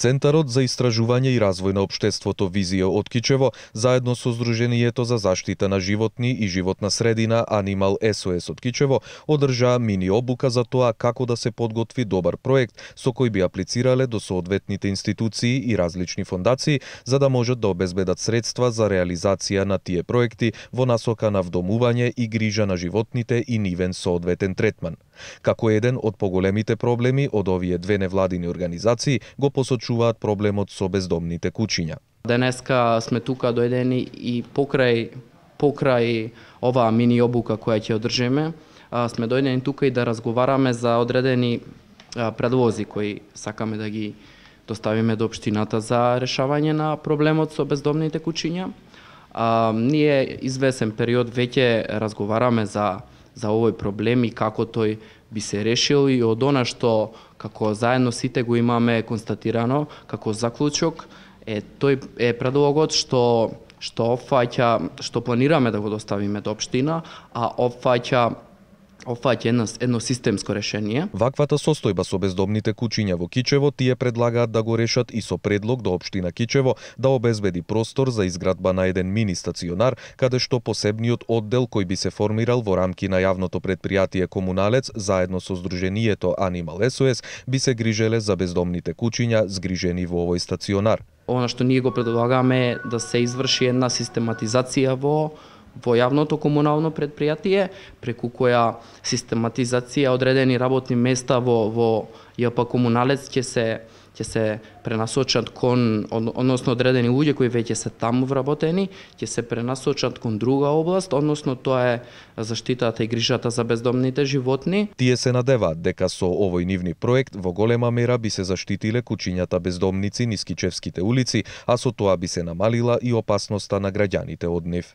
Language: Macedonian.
Центарот за истражување и развој на општеството Визија од Кичево, заедно со Сдруженијето за заштита на животни и животна средина Animal SOS од Кичево, одржаа мини обука за тоа како да се подготви добар проект со кој би аплицирале до соодветните институции и различни фондации, за да можат да обезбедат средства за реализација на тие проекти во насока на вдомување и грижа на животните и нивен соодветен третман. Како еден од поголемите проблеми од овие две невладини организации го посочуваат проблемот со бездомните кучиња. Денеска сме тука дојдени и покрај оваа мини обука која ќе одржиме, сме дојдени тука и да разговараме за одредени предлози кои сакаме да ги доставиме до општината за решавање на проблемот со бездомните кучиња. Ние извесен период веќе разговараме за овој проблем и како тој би се решил, и од она што како заедно сите го имаме констатирано како заклучок, тој е предлогот што планираме да го доставиме до општина, а опфаќа едно системско решение. Ваквата состојба со бездомните кучиња во Кичево тие предлагаат да го решат и со предлог до општина Кичево да обезбеди простор за изградба на еден мини стационар, каде што посебниот оддел кој би се формирал во рамки на јавното претпријатие Комуналец заедно со Сдруженијето Animal SOS би се грижеле за бездомните кучиња згрижени во овој стационар. Она што ние го предлагаме е да се изврши една систематизација во јавното комунално предпријатие, преку која систематизација одредени работни места во ЈП Комуналец ќе се пренасочат кон, односно одредени луѓе кои веќе се таму вработени, ќе се пренасочат кон друга област, односно тоа е заштитата и грижата за бездомните животни. Тие се надеваат дека со овој нивни проект во голема мера би се заштитиле кучињата бездомници низ кичевските улици, а со тоа би се намалила и опасноста на граѓаните од нив.